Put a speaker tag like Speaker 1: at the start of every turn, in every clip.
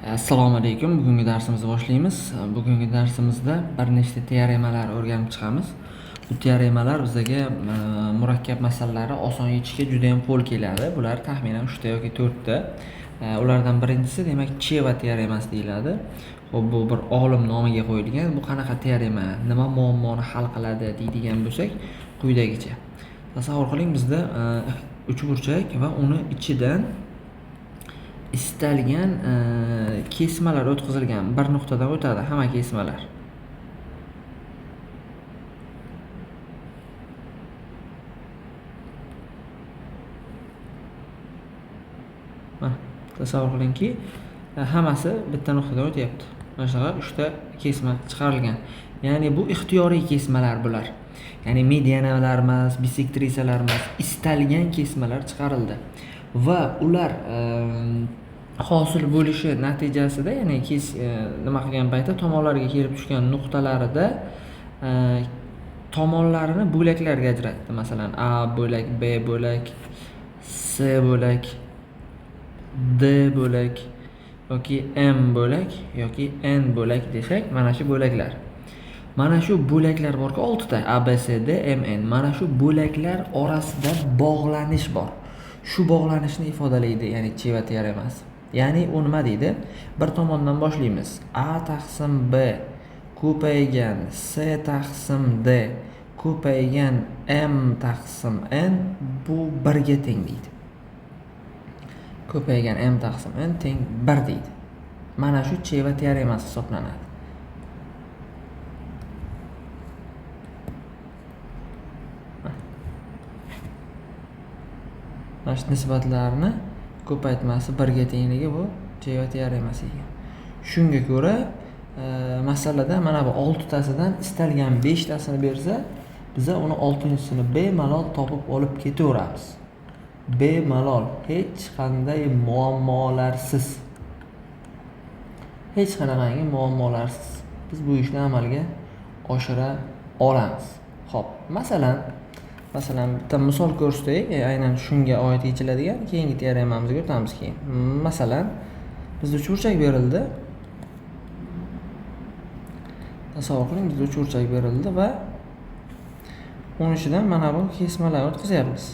Speaker 1: Assalomu alaykum. Bugungi darsimizni boshlaymiz. Bugungi darsimizda bir nechta teoremalar o'rganib chiqamiz. Bu teoremalar bizga murakkab masalalarni oson yechishga juda ham qo'l keladi. Bular taxminan 3 ta yoki 4 ta. Ulardan birinchisi demak Cheva teoremasi deyiladi. Xo'p, bu bir olim nomiga qo'yilgan. Bu qanaqa teorema, nima muammoni hal qiladi deydigan bo'lsak, quyidagicha. Tasavvur qiling, bizda uchburchak va uni ichidan istalgan kesmalar o'tkazilgan, bir nuqtadan o'tadi hamma kesmalar. Mana tasavvur qilingki, hammasi bitta nuqtadan o'tyapti. Mana shunaqa 3 ta kesma chiqarilgan. Ya'ni bu ixtiyoriy kesmalar bular. Ya'ni medianalar emas, bisektrisalar emas, istalgan kesmalar chiqarildi. Va ular hosil bo'lishi natijasida, ya'ni nima qilgan paytda tomonlarga kelib tushgan nuqtalarida tomonlarini bo'laklarga ajratdi. Masalan, A bo'lak, B bo'lak, C bo'lak, D bo'lak yoki M bo'lak yoki N bo'lak desak, mana shu bo'laklar. Mana shu bo'laklar borki, 6 ta A, B, C, D, M, N. Mana shu bo'laklar orasida bog'lanish bor. Shu bog'lanishni ifodalaydi, ya'ni Cheva teoremasi. Ya'ni u nima deydi? Bir tomondan boshlaymiz. A taqsim B ko'paygan C taqsim D ko'paygan M taqsim N bu 1 ga teng deydi. Ko'paygan M taqsim N teng 1 deydi. Mana shu Cheva teoremasi hisoblanadi. Mana shu nisbatlarni ko'paytmasi 1 ga tengligi bu Cheva teoremasi ekan. Shunga ko'ra, masalada mana bu 6 tasidan istalgan 5 tasini bersa, biza uni 6-chisini bemalol topib olib ketaveramiz. Bemalol, hech qanday muammolarsiz. Hech qanaqangi muammolarsiz biz bu ishni amalga oshira olamiz. Xo'p, masalan bitta misol ko'rsataylik, aynan shunga oid yechiladigan keyingi teoremamizga o'tamiz keyin. Masalan, bizda uchburchak berildi. Tasavvur qiling, bizda uchburchak berildi va uni ichidan mana bu kesmalarni o'tkazyapmiz.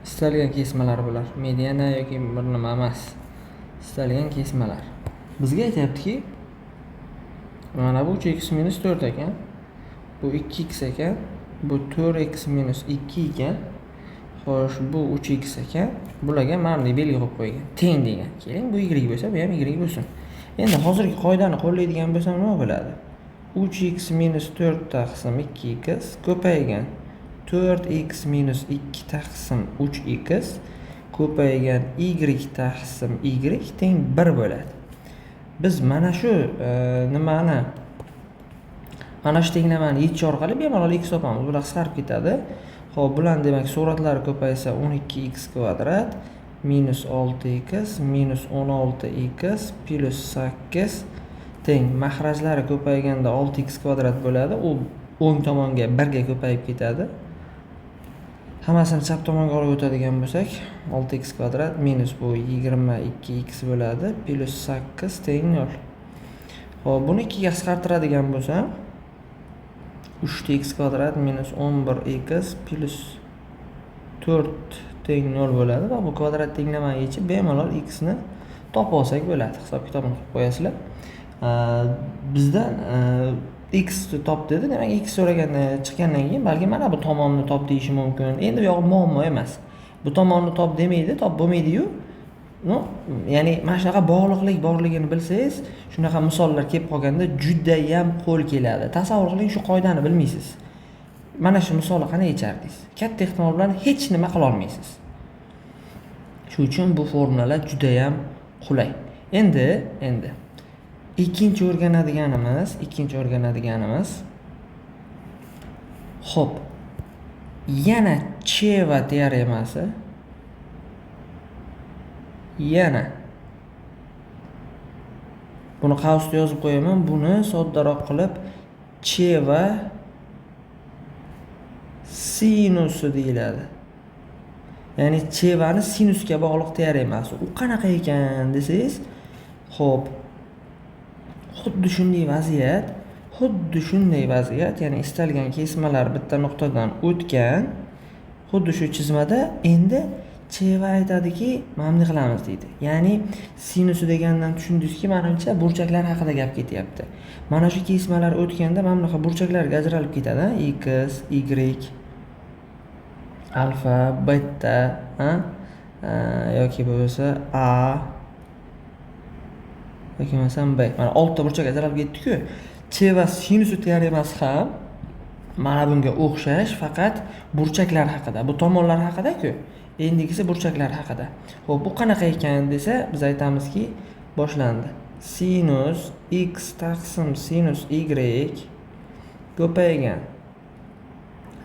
Speaker 1: Istalgan kesmalar bular, mediana yoki bir nima emas. Istalgan kesmalar. Bizga aytayaptiki, mana bu 3x minus 4 ekan. Bu 2x ekan, bu 4x minus 2 ekan. Xo'sh, bu 3x ekan. Bularga mana bunday belgi qo'yib qo'ygan. Teng degan. Keling, bu y bo'lsa, bu ham y bo'lsin. Endi hozirgi qoidani qo'llaydigan bo'lsam nima bo'ladi? 3x minus 4 taqsim 2x ko'paygan 4x minus 2 taqsim 3x ko'paygan y taqsim y teng 1 bo'ladi. Biz mana shu nimani, mana shu tenglamani yechish orqali bemalol x topamiz. Bular qisqarib ketadi. Xo'p, bularni demak suratlari ko'paysa 12x kvadrat minus 6x minus 16x plus 8 teng mahrajlari ko'payganda 6x kvadrat bo'ladi. U o'ng tomonga 1 ga ko'payib ketadi. Hammasini chap tomonga olib o'tadigan bo'lsak, 6x kvadrat minus bu 22x bo'ladi plus 8 teng 0. Xo'p, buni 2 ga qisqartiradigan bo'lsam, 3x kvadrat minus 11x plus 4 teng 0 bo'ladi va bu kvadrat tenglamani yechib bemalol x ni topib olsak bo'ladi. Hisob kitobini qilib qo'yasizlar. Bizdan x ni top dedi, demak x so'raganda chiqqandan keyin balki mana bu tomonni top deyishi mumkin. Endi bu yog'i muammo emas. Bu tomonni top demaydi, top bo'lmaydi-yu. No, ya'ni mana shunaqa bog'liqlik borligini bilsangiz, shunaqa misollar kelib qolganda juda ham qo'l keladi. Tasavvur qiling, shu qoidani bilmaysiz. Mana shu misolni qanday yechardingiz? Katta ehtimol bilan hech nima qila olmaysiz. Shu uchun bu formulalar juda ham qulay. Endi ikkinchi o'rganadiganimiz xo'p, yana Cheva teoremasi. Yana buni qavsda yozib qo'yaman, buni soddaroq qilib Cheva sinusi deyiladi. Ya'ni chevani sinusga bog'liq teoremasi. U qanaqa ekan desangiz, xo'p, xuddi shunday vaziyat, xuddi shunday vaziyat, ya'ni istalgan kesmalar bitta nuqtadan o'tgan, xuddi shu chizmada endi cheva aytadiki, mana bunday qilamiz deydi. Ya'ni sinusi degandan tushundingizki, menimcha burchaklar haqida gap ketyapti. Mana shu kesmalar o'tganda mana bunaqa burchaklarga ajralib ketadi, x, y, alfa, beta, yoki bo'lsa a yoki masalan b. Mana 6 ta burchak ajralib ketdi-ku. Cheva sinusi teoremasi ham mana bunga o'xshash, faqat burchaklar haqida, bu tomonlar haqida-ku. Endigisi burchaklar haqida. Xo'p, bu qanaqa ekan desa, biz aytamizki, boshlandi. Sinus x taqsim sinus y ko'paygan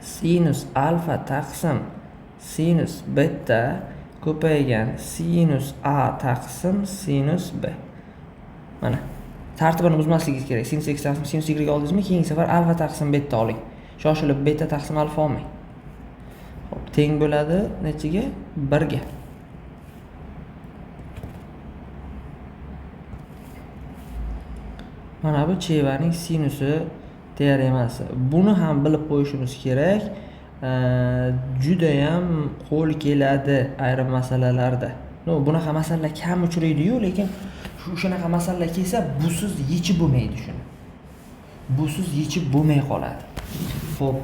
Speaker 1: sinus alfa taqsim sinus beta ko'paygan sinus a taqsim sinus b. Mana tartibini buzmasligingiz kerak. Sinus x taqsim sinus y oldingizmi, keyingi safar alfa taqsim beta oling. Shoshilib beta taqsim alfa olmang. Xo'p, teng bo'ladi nechiga? 1 ga. Mana bu chevaning sinusi teoremasi. Buni ham bilib qo'yishimiz kerak. Judayam qo'l keladi ayrim masalalarda. No, bunaqa masalalar kam uchraydi-yu, lekin shunaqa masalalar kelsa, busiz yechib bo'lmaydi shuni. Busiz yechib bo'lmay qoladi. Xo'p,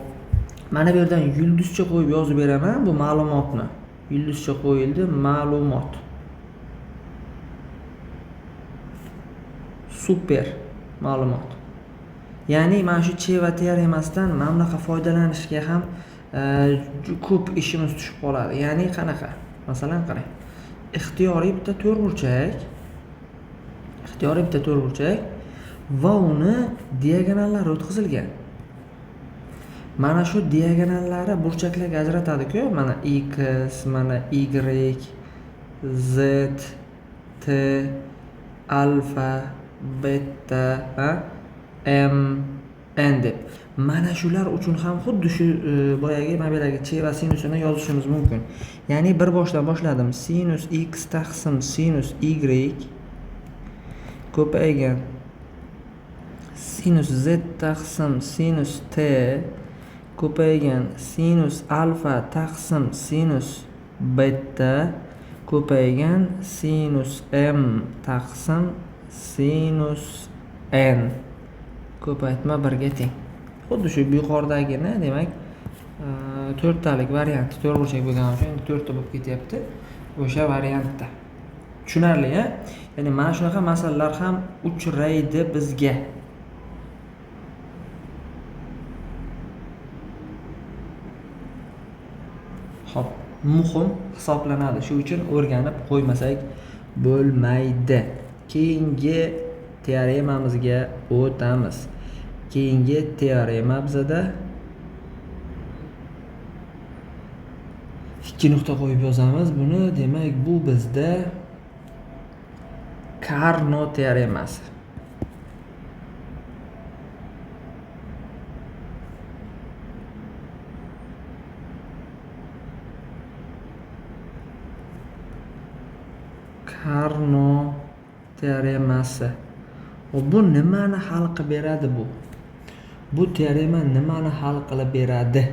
Speaker 1: mana bu yerdan yulduzcha qo'yib yozib beraman bu ma'lumotni. Yulduzcha qo'yildi ma'lumot. Super ma'lumot. Ya'ni mana shu cheva teoremasidan mana bunaqa foydalanishga ham ko'p ishimiz tushib qoladi. Ya'ni qanaqa? Masalan, qarang. Ixtiyoriy bitta to'rtburchak, ixtiyoriy bitta to'rtburchak va uni diagonallari o'tkazilgan. Mana shu diagonallari burchaklarga ajratadi-ku. Mana x, mana y, z, t, alfa, beta, m, n deb. Mana shular uchun ham xuddi shu boyagi mana bu yerdagi cheva sinusini yozishimiz mumkin. Ya'ni bir boshdan boshladim. Sinus x taqsim sinus y ko'paygan sinus z taqsim sinus t ko'paygan sinus alfa taqsim sinus beta ko'paygan sinus m taqsim sinus n ko'paytma 1 ga teng. Xuddi shu yuqoridagini, demak, to'rttalik varianti, to'rtburchak bo'lgani uchun endi to'rtta bo'lib ketyapti o'sha variantda. Tushunarli, a? Ya'ni mana shunaqa masalalar ham uchraydi bizga. Xo'p, muhim hisoblanadi. Shu uchun o'rganib qo'ymasak bo'lmaydi. Keyingi teoremamizga o'tamiz. Keyingi teorema bizada 2 nuqta qo'yib yozamiz buni. Demak, bu bizda Karno teoremasi. Karno teoremasi. Bu nimani hal qilib beradi bu? Bu teorema nimani hal qilib beradi?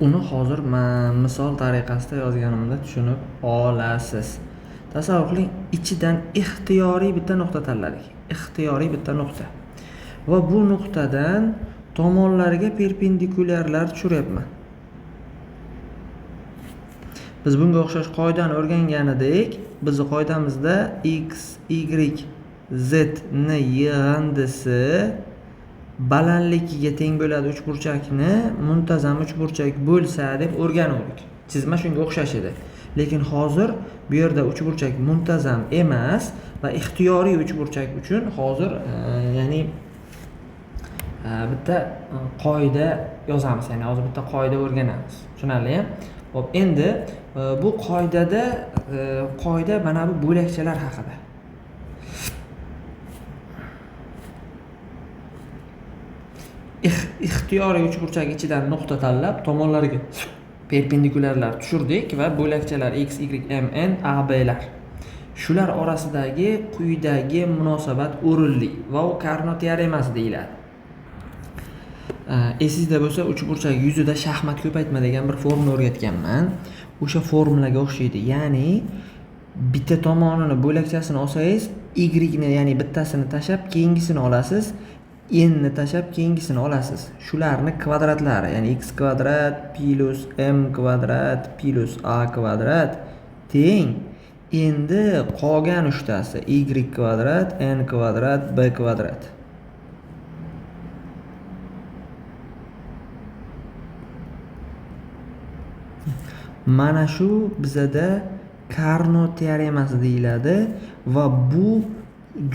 Speaker 1: Uni hozir men misol tariqasida yozganimda tushunib olasiz. Tasavvur qiling, ichidan ixtiyoriy bitta nuqta tanladik. Ixtiyoriy bitta nuqta. Va bu nuqtadan tomonlarga perpendikulyarlar tushiryapman. Biz bunga o'xshash qoidani o'rgangan edik. Bizning qoidamizda x, y, z ni yig'indisi balandligiga teng bo'ladi uchburchakni muntazam uchburchak bo'lsa deb o'rganuvdik. Chizma shunga o'xshash edi. Lekin hozir bu yerda uchburchak muntazam emas va ixtiyoriy uchburchak uchun hozir ya'ni bitta qoida yozamiz, ya'ni hozir bitta qoida o'rganamiz. Tushunarlimi? Xo'p, endi bu qoidada qoida mana bu bo'lakchalar haqida. Ixtiyoriy uchburchak ichidan nuqta tanlab, tomonlariga perpendikulyarlar tushirdik va bo'lakchalar x, y, m, n, a, b lar. Shular orasidagi quyidagi munosabat o'rinli va u Karno teoremasi deyiladi. Esingizda bo'lsa, uchburchak yuzida shaxmat ko'paytma degan bir formula o'rgatganman. O'sha formulaga o'xshaydi. Ya'ni bitta tomonini bo'lakchasini olsangiz, y ni, ya'ni bittasini tashlab, keyingisini olasiz, n ni tashlab, keyingisini olasiz. Shularni kvadratlari, ya'ni x kvadrat plus m kvadrat plus a kvadrat teng endi qolgan uchtasi y kvadrat, n kvadrat, b kvadrat. Mana shu bizada Karno teoremasi deyiladi va bu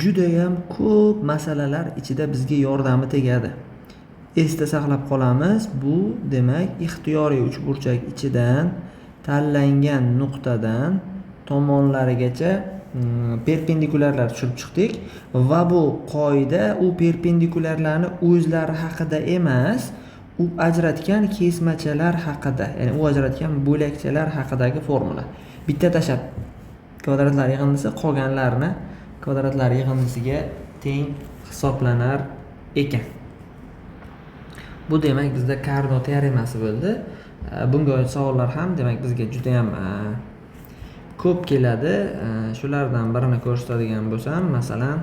Speaker 1: judayam ko'p masalalar ichida bizga yordami tegadi. Esda saqlab qolamiz, bu demak ixtiyoriy uchburchak ichidan tanlangan nuqtadan tomonlarigacha perpendikulyarlar tushirib chiqdik va bu qoida u perpendikulyarlarni o'zlari haqida emas, u ajratgan kesmachalar haqida, ya'ni u ajratgan bo'lakchalar haqidagi formula. Bitta tashlab kvadratlar yig'indisi qolganlarini kvadratlar yig'indisiga teng hisoblanar ekan. Bu demak bizda Karno teoremasi bo'ldi. Bunga oid savollar ham demak bizga juda ham ko'p keladi. Shulardan birini ko'rsatadigan bo'lsam, masalan,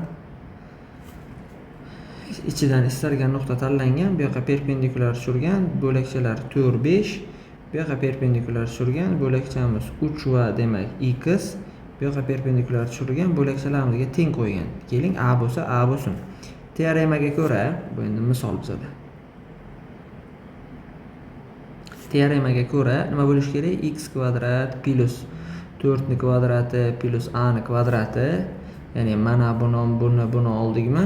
Speaker 1: ichidan istalgan nuqta tanlangan, bu yoqqa perpendikulyar tushirgan bo'lakchalar 4, 5, bu yoqqa perpendikulyar tushirgan bo'lakchamiz 3 va demak x, bu yoqqa perpendikulyar tushirgan bo'lakchalarimizga teng qo'ygan. Keling, a bo'lsa a bo'lsin. Teoremaga ko'ra, bu endi misol bizada. Teoremaga ko'ra nima bo'lishi kerak? X kvadrat plus 4 ni kvadrati plus a ni kvadrati, ya'ni mana buni, buni, buni oldikmi?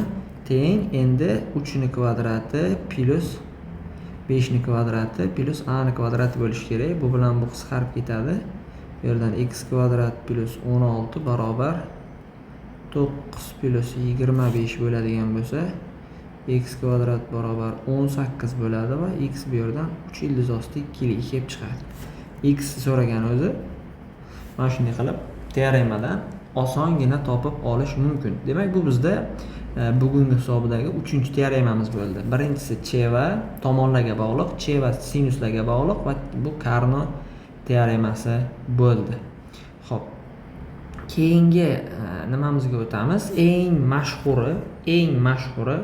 Speaker 1: Teng endi 3 ni kvadrati plus 5 ni kvadrati plus a ni kvadrati bo'lishi kerak. Bu bilan bu qisqarib ketadi. Bu yerdan x kvadrat plus 16 barobar 9 plus 25 bo'ladigan bo'lsa, x kvadrat barobar 18 bo'ladi va x bu yerdan 3 ildiz osti 2 lik kelib chiqadi. X so'ragan o'zi. Mana shunday qilib teoremadan osongina topib olish mumkin. Demak, bu bizda bugungi hisobidagi 3-chi teoremamiz bo'ldi. Birinchisi Cheva tomonlarga bog'liq, Cheva sinuslarga bog'liq va bu Karno teoremasi bo'ldi. Xo'p. Keyingi nimamizga o'tamiz? Eng mashhuri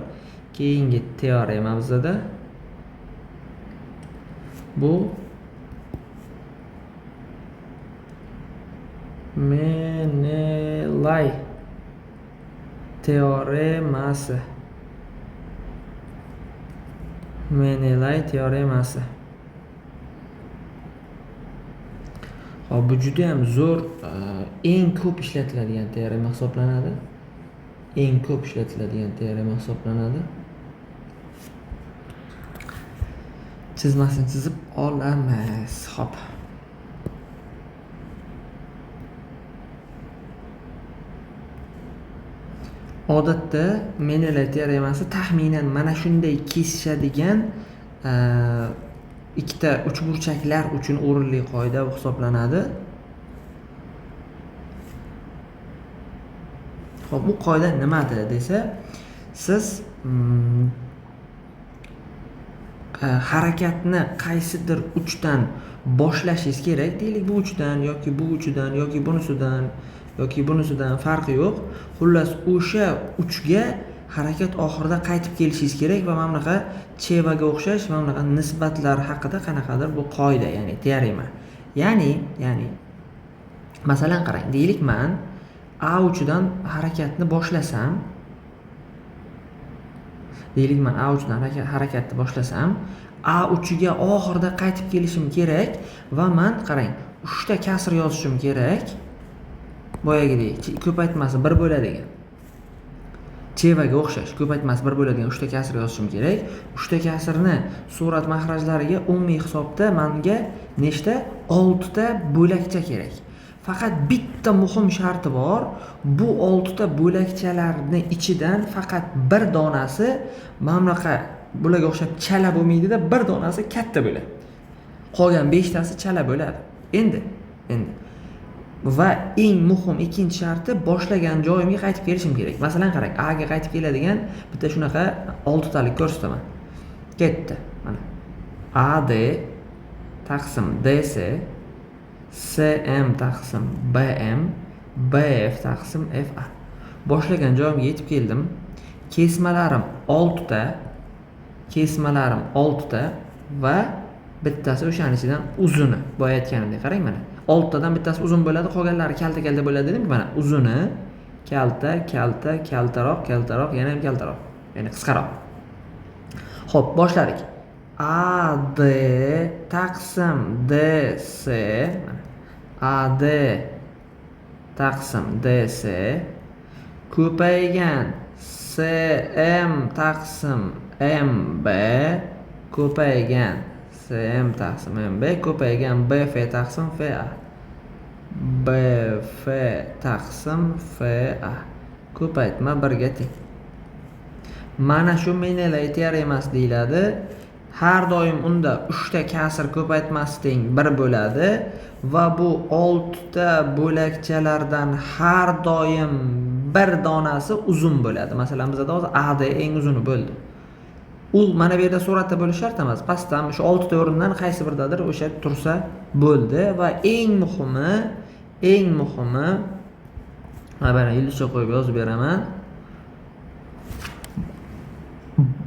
Speaker 1: keyingi teorema bizda bu Menelay teoremasi. Menelay teoremasi. Xo'p, bu juda ham zo'r, eng ko'p ishlatiladigan teorema hisoblanadi. Eng ko'p ishlatiladigan teorema hisoblanadi. Chizmasini chizib olamiz. Xo'p. Odatda Menelay teoremasi taxminan mana shunday kesishadigan ikkita uchburchaklar uchun o'rinli qoida hisoblanadi. Xo'p, bu qoida nimada desa, siz harakatni qaysidir uchdan boshlashingiz kerak. Deylik, bu uchdan yoki bu uchidan yoki bunisidan yoki bunisidan farqi yo'q. Xullas, o'sha uchga harakat oxirida qaytib kelishingiz kerak va mana bunaqa chevaga o'xshash mana bunaqa nisbatlar haqida qanaqadir bu qoida, ya'ni teorema. Ya'ni masalan qarang, deylik men A uchidan harakatni boshlasam, deylik men A uchidan harakatni boshlasam, A uchiga oxirida qaytib kelishim kerak va men qarang, 3 ta kasr yozishim kerak. Boyagidek ko'paytmasi 1 bo'ladigan. Chevaga o'xshash ko'paytmasi 1 bo'ladigan 3 ta kasr yozishim kerak. 3 ta kasrni surat mahrajlariga umumiy hisobda menga nechta? 6 ta bo'lakcha kerak. Faqat bitta muhim sharti bor. Bu 6 ta bo'lakchalarni ichidan faqat bir donasi mana bunaqa Bularga o'xshab chala bo'lmaydi-da, bir donasi katta bo'ladi. Qolgan 5 tasi chala bo'ladi. Endi va eng muhim ikkinchi sharti, boshlagan joyimga qaytib kelishim kerak. Masalan, qarang, A ga qaytib keladigan bitta shunaqa 6 talik ko'rsataman. Ketdi. Mana AD taqsim DC, SM taqsim BM, BF taqsim FA. Boshlagan joyimga yetib keldim. Kesmalarim 6 ta, kesmalarim 6 ta va bittasi o'shaning ichidan uzuni. Boya aytganimdek, qarang mana. 6 tadan bittasi uzun bo'ladi, qolganlari kalta-kalta bo'ladi dedim. Mana uzuni, kalta, kalta, kaltaroq, kaltaroq, yana ham kaltaroq. Ya'ni qisqaroq. Xo'p, boshladik. AD taqsim DC, mana AD taqsim DC ko'paygan SM taqsim MB ko'paygan SM taqsim MB ko'paygan BF taqsim FA. BF taqsim FA ko'paytma 1 ga teng. Mana shu Menelay teoremasi deyiladi. Har doim unda 3 ta kasr ko'paytmasi teng 1 bo'ladi va bu 6 ta bo'lakchalardan har doim bir donasi uzun bo'ladi. Masalan, bizda hozir AD eng uzuni bo'ldi. U mana bu yerda suratda bo'lishi shart emas. Pastdan o'sha 6 ta o'rindan qaysi biridadir o'sha tursa bo'ldi va eng muhimi mana yulduzcha qo'yib yozib beraman.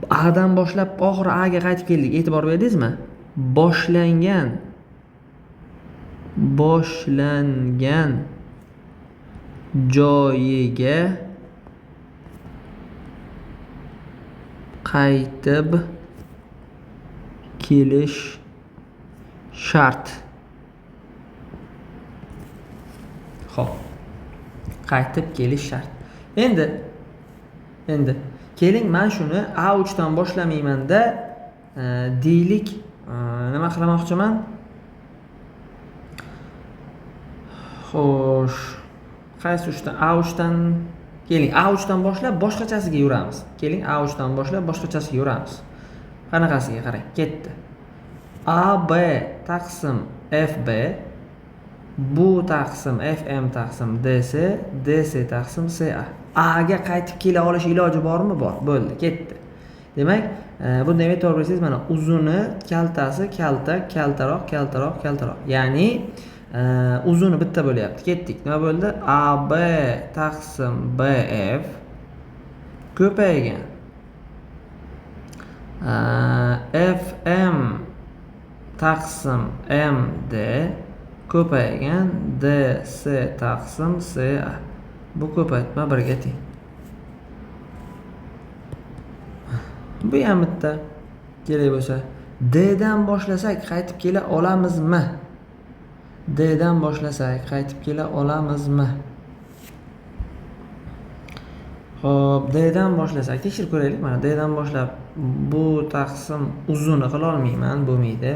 Speaker 1: A dan boshlab oxiri A ga qaytib keldik. E'tibor berdingizmi? Boshlangan joyiga qaytib kelish shart. Xo'p. Qaytib kelish shart. Endi keling, men shuni A3 dan boshlamayman-da, deylik, nima qilmoqchiman? Xo'sh, qaysi uchdan? A3 dan keling, A3 dan boshlab boshqachasiga yuramiz. Keling, A3 dan boshlab boshqachasiga yuramiz. Qanaqasiga qarang, ketdi. AB taqsim FB, bu taqsim FM taqsim DC, DC taqsim CA. A ga qaytib kela olish iloji bormi? Bor. Bo'ldi, ketdi. Demak, bunda ham e'tibor bersangiz, mana uzuni, kaltasi, kalta, kaltaroq, kaltaroq, kaltaroq. Ya'ni uzuni bitta bo'lyapti. Ketdik. Nima bo'ldi? AB taqsim BF ko'paygan FM taqsim MD ko'paygan DC taqsim CA. Bu ko'paytma 1 ga teng. Bu ham bitta kerak bo'lsa. D dan boshlasak qaytib kela olamizmi? D dan boshlasak qaytib kela olamizmi? Xo'p, D dan boshlasak tekshirib ko'raylik. Mana D dan boshlab bu taqsim uzuni qila olmayman, bo'lmaydi.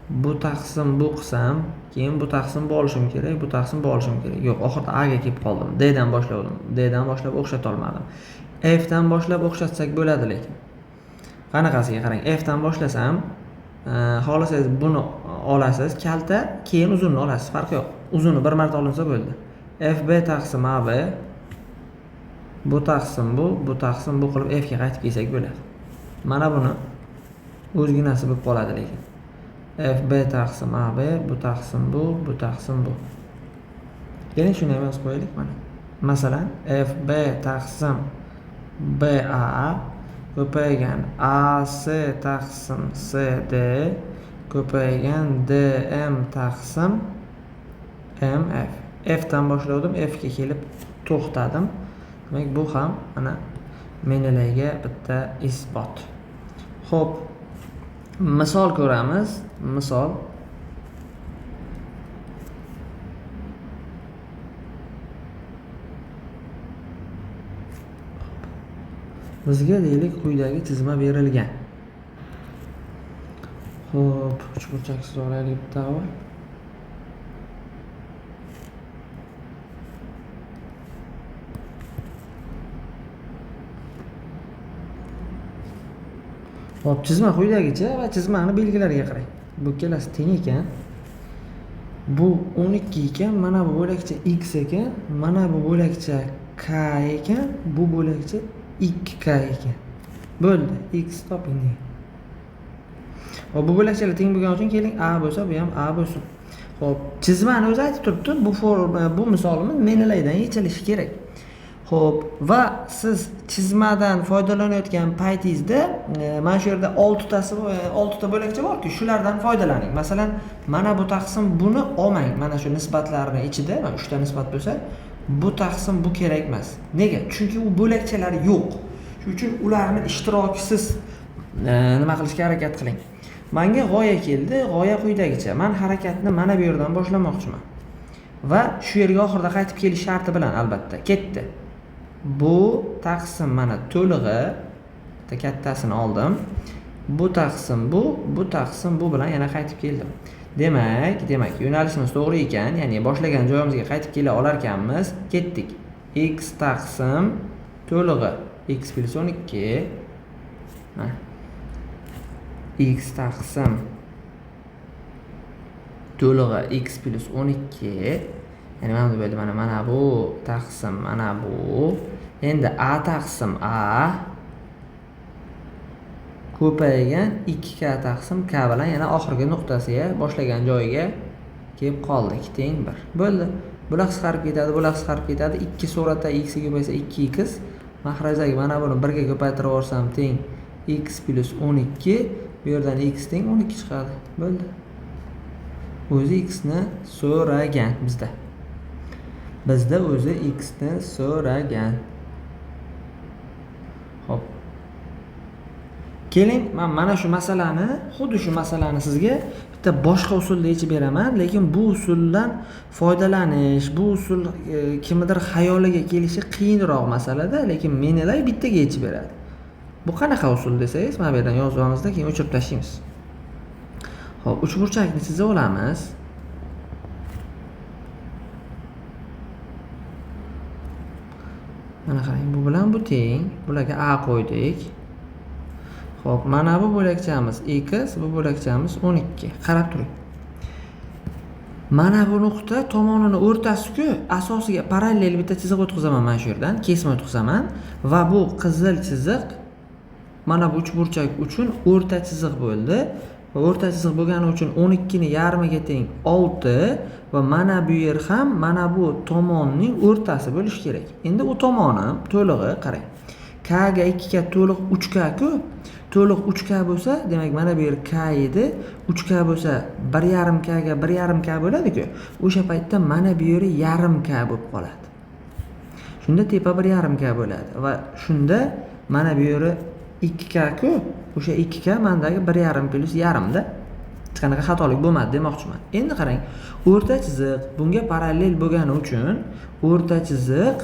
Speaker 1: Bu taqsim bu qilsam, keyin bu taqsim bu olishim kerak, bu taqsim bu olishim kerak. Yo'q, oxirida A ga kelib qoldim. D dan boshladim. D dan boshlab o'xshata olmadim. F dan boshlab o'xshatsak bo'ladi lekin. Qanaqasiga qarang. F dan boshlasam, xohlasangiz buni olasiz, kalta, keyin uzunni olasiz, farqi yo'q. Uzuni bir marta olinsa bo'ldi. FB taqsim AB, bu taqsim bu, bu taqsim bu qilib F ga qaytib kelsak bo'ladi. Mana buni o'zginasi bo'lib qoladi lekin. FB taqsim AB, bu taqsim bu, bu taqsim bu. Keling shuni ham yozib qo'yaylik mana. Masalan, FB taqsim BA ko'paygan AC taqsim CD ko'paygan DM taqsim MF. F dan boshladim, F ga kelib to'xtadim. Demak, bu ham mana Menelayga bitta isbot. Xo'p, misol ko'ramiz. Misol. Bizga deylik quyidagi chizma berilgan. Xo'p, uchburchaksiz olaylik bitta avval. Xo'p, chizma quyidagicha va chizmani belgilariga qarang. Bu ikkalasi teng ekan. Bu 12 ekan, mana bu bo'lakcha x ekan, mana bu bo'lakcha k ekan, bu bo'lakcha 2k ekan. Bo'ldi, x toping degan. Xo'p, bu bo'lakchalar teng bo'lgani uchun keling a bo'lsa, bu ham a bo'lsin. Xo'p, chizmani o'zi aytib turibdi, bu misolimiz Menelaydan yechilishi kerak. Xo'p, va siz chizmadan foydalanayotgan paytingizda mana shu yerda 6 ta bo'lakcha borki, shulardan foydalaning. Masalan, mana bu taqsim buni olmang. Mana shu nisbatlarning ichida, mana 3 ta nisbat bo'lsa, bu taqsim bu kerak emas. Nega? Chunki u bo'lakchalar yo'q. Shuning uchun ularni ishtirokisiz nima qilishga harakat qiling. Menga g'oya keldi. G'oya quyidagicha. Men harakatni mana bu yerdan boshlamoqchiman. Va shu yerga oxirida qaytib kelish sharti bilan albatta. Ketdi. Bu taqsim mana to'lig'i, bitta kattasini oldim. Bu taqsim bu, bu taqsim bu bilan yana qaytib keldim. Demak, yo'nalishimiz to'g'ri ekan, ya'ni boshlagan joyimizga qaytib kela olar ekanmiz. Ketdik. X taqsim to'lig'i x plus 12. X taqsim to'lig'i x plus 12. Ya'ni mana bu bo'ldi, mana bu taqsim mana bu. Endi a taqsim a ko'paygan 2k taqsim k bilan yana oxirgi nuqtasiga, boshlagan joyiga kelib qoldik. Teng 1. Bo'ldi. Bular qisqarib ketadi, bular qisqarib ketadi. 2 suratda x ga ko'paysa 2x. Maxrajdagi mana buni 1 ga ko'paytirib yuborsam teng x plus 12. Bu yerdan x teng 12 chiqadi. Bo'ldi. O'zi x ni so'ragan bizda. Bizda o'zi x ni so'ragan. Xo'p. Keling, men mana shu masalani, xuddi shu masalani sizga bitta boshqa usulda yechib beraman, lekin bu usuldan foydalanish, bu usul kimnidir xayoliga kelishi qiyinroq masalada, lekin Menelay bittaga yechib beradi. Bu qanaqa usul desangiz, mana bu yerdan yozib olamizda, keyin o'chirib tashlaymiz. Xo'p, uchburchakni chizib olamiz. Mana qarang, bu bilan bu teng, bularga a qo'ydik. Xo'p, mana bu bo'lakchamiz x, bu bo'lakchamiz 12. Qarab turing. Mana bu nuqta tomonini o'rtasi-ku, asosiga parallel bitta chiziq o'tkazaman mana shu yerdan, kesma o'tkazaman va bu qizil chiziq mana bu uchburchak uchun o'rta chiziq bo'ldi. Va o'rta chiziq bo'lgani uchun 12 ni yarmiga teng 6 va mana bu yer ham mana bu tomonning o'rtasi bo'lishi kerak. Endi u tomoni to'lig'i qarang. K ga 2 ga to'liq 3 k ku. To'liq 3 k bo'lsa, demak mana bu yer k edi. 3 k bo'lsa 1,5 k ga 1,5 k bo'ladi-ku. O'sha paytda mana bu yeri yarim k bo'lib qoladi. Shunda tepa 1,5 k bo'ladi va shunda mana bu yeri 2 k ku, o'sha 2 k mandagi 1,5 plyus yarimda. Hech qanaqa xatolik bo'lmadi demoqchiman. Endi qarang, o'rta chiziq bunga parallel bo'lgani uchun o'rta chiziq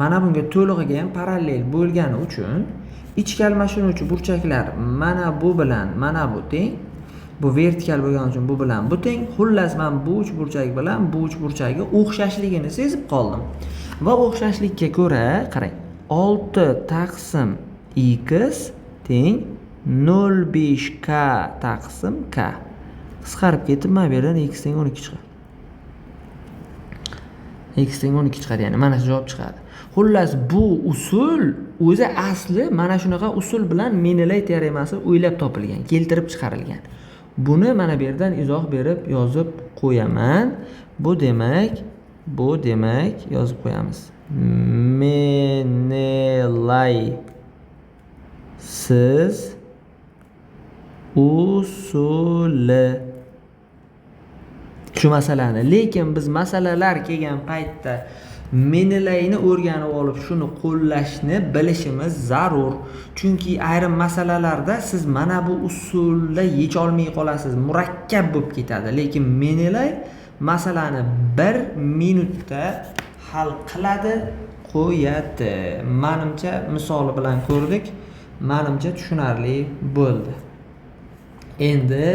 Speaker 1: mana bunga to'lig'iga ham parallel bo'lgani uchun ichki almashinuvchi burchaklar mana bu bilan mana bu teng. Bu vertikal bo'lgani uchun bu bilan bu teng. Xullas, men bu uch burchak bilan bu uch burchakni o'xshashligini sezib qoldim. Va o'xshashlikka ko'ra qarang, 6 taqsim x teng 0,5 k taqsim k. Qisqarib ketib, mana bu yerdan x teng 12 chiqadi. X teng 12 chiqadi, ya'ni mana shu javob chiqadi. Xullas, bu usul o'zi asli mana shunaqa usul bilan Menelay teoremasi o'ylab topilgan, keltirib chiqarilgan. Buni mana bu yerdan izoh berib yozib qo'yaman. Bu demak yozib qo'yamiz. Menelay siz usuli. Shu masalani, lekin biz masalalar kelgan paytda Menelayni o'rganib olib shuni qo'llashni bilishimiz zarur. Chunki ayrim masalalarda siz mana bu usulda yecha olmay qolasiz, murakkab bo'lib ketadi. Lekin Menelay masalani 1 minutda hal qiladi, qo'yadi. Menimcha misoli bilan ko'rdik, menimcha tushunarli bo'ldi. Endi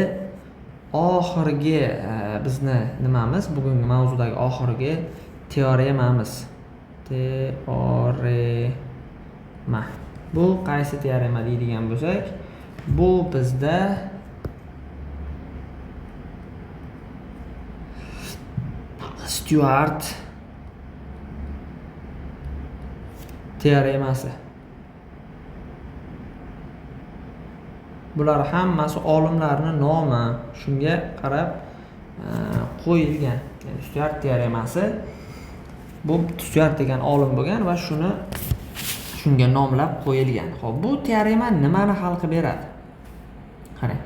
Speaker 1: oxirgi bizni nimamiz, bugungi mavzudagi oxirgi teoremamiz. Teorema. Bu qaysi teorema deydigan bo'lsak, bu bizda Styuart teoremasi. Bular hammasi olimlarning nomi, shunga qarab qo'yilgan. Ya'ni Styuart teoremasi bu Styuart degan olim bo'lgan va shunga nomlab qo'yilgan. Xo'p, bu teorema nimani hal qilib beradi? Qarang.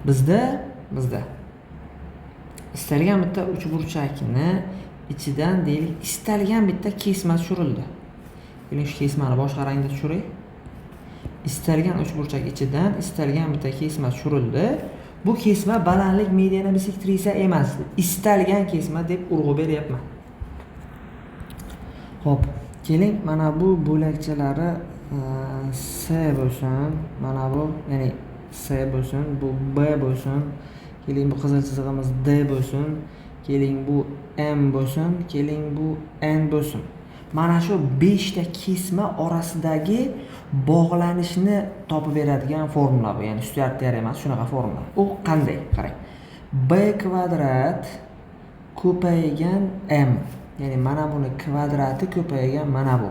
Speaker 1: Bizda istalgan bitta uchburchakni ichidan deylik istalgan bitta kesma tushirildi. Keling shu kesmani boshqa rangda tushiray. Istalgan uchburchak ichidan istalgan bitta kesma tushirildi. Bu kesma balandlik mediana bisektrisa emas. Istalgan kesma deb urg'u beryapman. Xo'p, keling mana bu bo'lakchalari S bo'lsin, mana bu, ya'ni S bo'lsin, bu B bo'lsin. Keling bu qizil chizig'imiz D bo'lsin, keling bu M bo'lsin, keling bu N bo'lsin. Mana shu 5 ta kesma orasidagi bog'lanishni topib beradigan formula bu. Ya'ni Styuart teoremasi shunaqa formula. U qanday? Qarang. B kvadrat ko'paygan M, ya'ni mana buni kvadrati ko'paygan mana bu.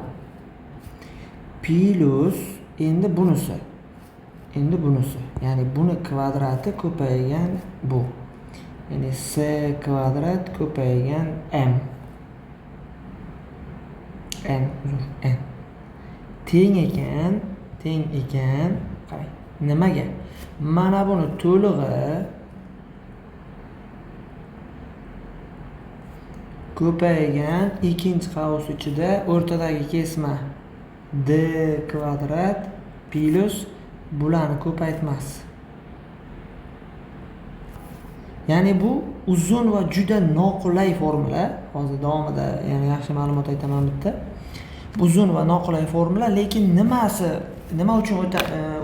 Speaker 1: Plus endi bunisi. Endi bunisi, ya'ni buni kvadrati ko'paygan bu. Ya'ni S kvadrat ko'paygan M. N, uzr, N. Teng ekan, qarang. Nimaga? Mana buni to'lig'i ko'paygan ikkinchi qavs ichida o'rtadagi kesma D kvadrat plus bularni ko'paytmasi. Ya'ni bu uzun va juda noqulay formula. Hozir davomida yana yaxshi ma'lumot aytaman bitta. Uzun va noqulay formula, lekin nima uchun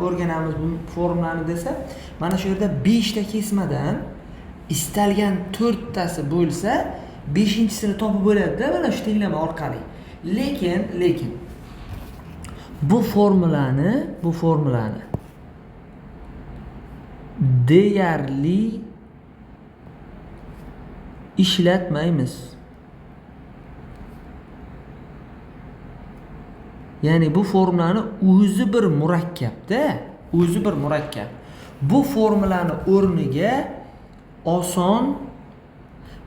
Speaker 1: o'rganamiz bu formulani desa, mana shu yerda 5 ta kesmadan istalgan 4 tasi bo'lsa, 5-chisini topib bo'ladi-da mana shu tenglama orqali. Lekin bu formulani deyarli ishlatmaymiz. Ya'ni bu formulani o'zi bir murakkabda, o'zi bir murakkab. Bu formulani o'rniga oson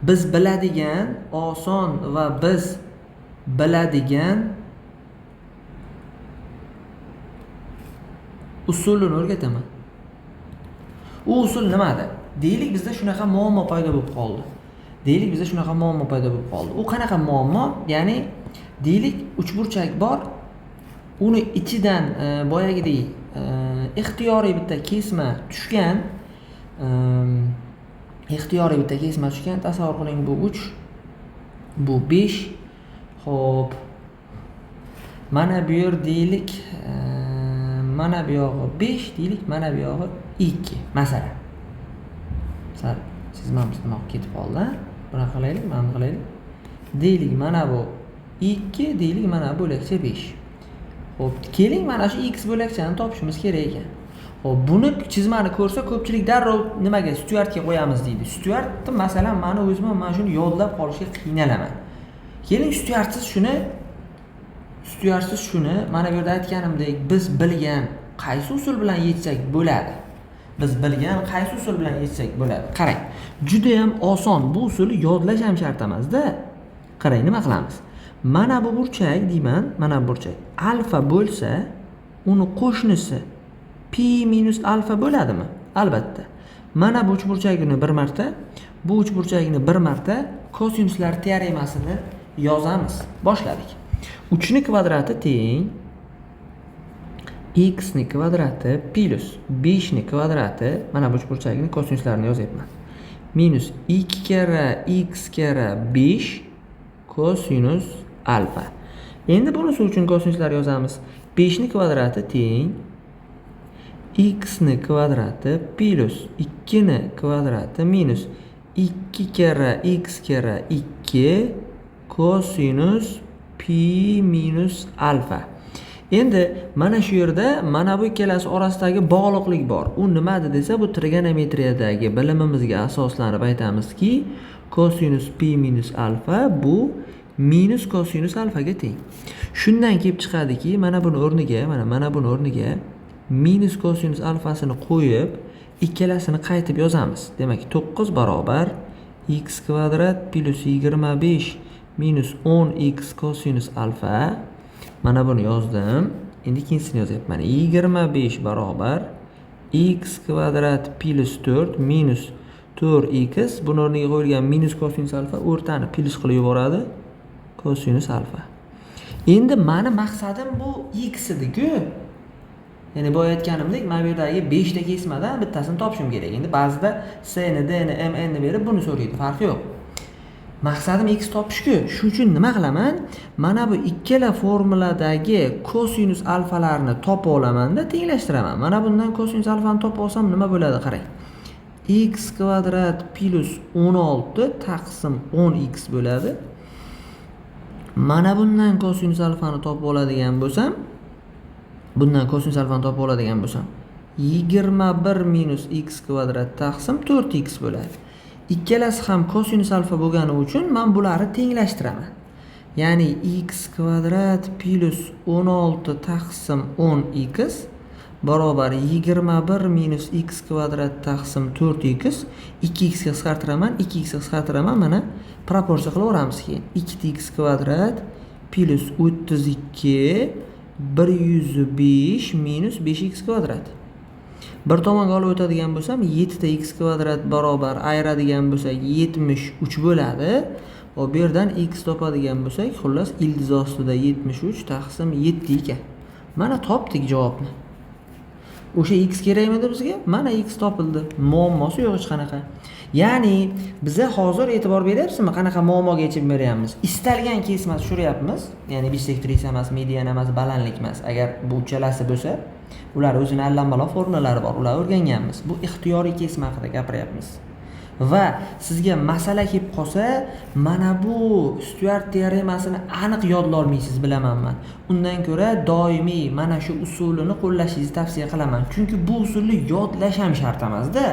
Speaker 1: biz biladigan, oson va biz biladigan usulini o'rgataman. U usul nimada? Deylik bizda shunaqa muammo paydo bo'lib qoldi. U qanaqa muammo? Ya'ni deylik uchburchak bor, uni ichidan boyagidek ixtiyoriy bitta kesma tushgan, Tasavvur qiling, bu 3, bu 5. Xo'p. Mana bu yer deylik, mana bu yog'i 5 deylik, mana bu yog'i 2 masalan. Sal chizmamiz nima ketib qoldi. Bunaqa qilaylik, mana buni qilaylik. Deylik mana bu 2, deylik mana bu bo'lakcha 5. Xo'p, keling mana shu x bo'lakchani topishimiz kerak ekan. Xo'p, buni chizmani ko'rsa ko'pchilik darrov nimaga Styuartga qo'yamiz deydi. Styuartni masalan meni o'zim ham mana shuni yodlab qolishga qiynalaman. Keling Styuartsiz shuni mana bu yerda aytganimdek biz bilgan qaysi usul bilan yechsak bo'ladi. Qarang, juda ham oson. Bu usulni yodlash ham shart emas-da. Qarang, nima qilamiz? Mana bu burchak deyman, mana bu burchak alfa bo'lsa, uni qo'shnisi pi minus alfa bo'ladimi? Albatta. Mana bu uchburchagini bir marta, bu uchburchagini bir marta kosinuslar teoremasini yozamiz. Boshladik. 3 ni kvadrati teng x ni kvadrati plus 5 ni kvadrati, mana bu uchburchakni kosinuslarini yozyapman. Minus 2 karra x karra 5 kosinus alfa. Endi bunisi uchun kosinuslar yozamiz. 5 ni kvadrati teng x ni kvadrati plus 2 ni kvadrati minus 2 karra x karra 2 kosinus pi minus alfa. Endi mana shu yerda mana bu ikkalasi orasidagi bog'liqlik bor. U nimadi desa, bu trigonometriyadagi bilimimizga asoslanib aytamizki, kosinus pi minus alfa bu minus kosinus alfaga teng. Shundan kelib chiqadiki, mana buni o'rniga, mana buni o'rniga minus kosinus alfasini qo'yib, ikkalasini qaytib yozamiz. Demak, 9 barobar x kvadrat plyus 25 minus 10x kosinus alfa. Mana buni yozdim. Endi ikkinchisini yozyapman. 25 barobar x kvadrat plyus 4 minus 4x, buni o'rniga qo'yilgan minus kosinus alfa o'rtani plyus qilib yuboradi. Kosinus alfa. Endi mani maqsadim bu x edi-ku. Ya'ni boya aytganimdek, mana bu yerdagi 5 ta kesmadan bittasini topishim kerak. Endi ba'zida s ni, d ni, m, n ni berib buni so'raydi, farqi yo'q. Maqsadim x topishku. Shu uchun nima qilaman? Mana bu ikkala formuladagi kosinus alfalarni topib olamanda tenglashtiraman. Mana bundan kosinus alfani topib olsam nima bo'ladi, qarang. X kvadrat plyus 16 taqsim 10x bo'ladi. Mana bundan kosinus alfani topib oladigan bo'lsam, bundan kosinus alfani topib oladigan bo'lsam, 21 minus x kvadrat taqsim 4x bo'ladi. Ikkalasi ham kosinus alfa bo'lgani uchun men bularni tenglashtiraman. Ya'ni x kvadrat plyus 16 taqsim 10x barobar 21 minus x kvadrat taqsim 4x. 2x ga qisqartiraman, 2x ga qisqartiraman, mana proporsiya qilaveramiz keyin. 2x kvadrat plyus 32 105 minus 5x kvadrat. Bir tomonga olib o'tadigan bo'lsam, 7 ta x kvadrat barobar ayiradigan bo'lsak 73 bo'ladi. Va bu yerdan x topadigan bo'lsak, xullas ildiz ostida 73 taqsim 7 ekan. Mana topdik javobni. O'sha x kerakmidi bizga? Mana x topildi. Muammosi yo'q hech qanaqa. Ya'ni biza hozir e'tibor beryapsizmi, qanaqa muammoga yechim beryapmiz? Istalgan kesma tushiryapmiz. Ya'ni bissektrisa emas, median emas, balandlik emas. Agar bu uchalasi bo'lsa, ular o'zini allanbalo formulalari bor, ularni o'rganganmiz. Bu ixtiyoriy kesma haqida gapiryapmiz. Va sizga masala kelib qolsa, mana bu Styuart teoremasini aniq yodla olmaysiz, bilaman men. Undan ko'ra doimiy mana shu usulini qo'llashingizni tavsiya qilaman. Chunki bu usulni yodlash ham shart emas-da.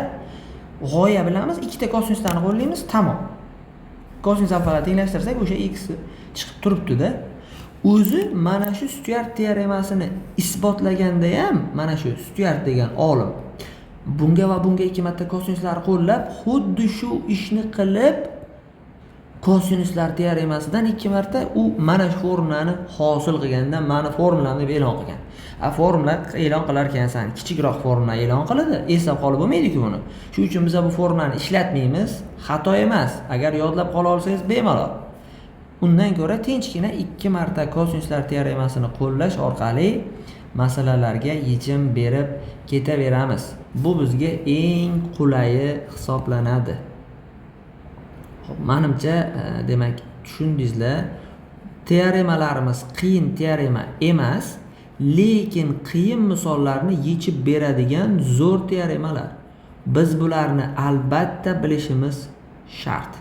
Speaker 1: G'oya bilamiz, ikkita kosinuslarni qo'llaymiz, tamom. Kosinus alfalarni tenglashtirsak, o'sha x chiqib turibdi-da. O'zi mana shu Styuart teoremasini isbotlaganda ham mana shu Styuart degan olim bunga va bunga ikki marta kosinuslarni qo'llab, xuddi shu ishni qilib kosinuslar teoremasidan ikki marta u mana shu formulani hosil qilganda mana formulamni deb e'lon qilgan. A formula e'lon qilar ekansan, kichikroq formula e'lon qiladi, eslab qolib bo'lmaydi-ku buni. Shuning uchun biz bu formulani ishlatmaymiz, xato emas. Agar yodlab qola olsangiz bemalol. Undan ko'ra tinchgina ikki marta kosinuslar teoremasini qo'llash orqali masalalarga yechim berib ketaveramiz. Bu bizga eng qulayi hisoblanadi. Xo'p, menimcha, demak, tushundingizlar. Teoremalarimiz qiyin teorema emas, lekin qiyin misollarni yechib beradigan zo'r teoremalar. Biz bularni albatta bilishimiz shart.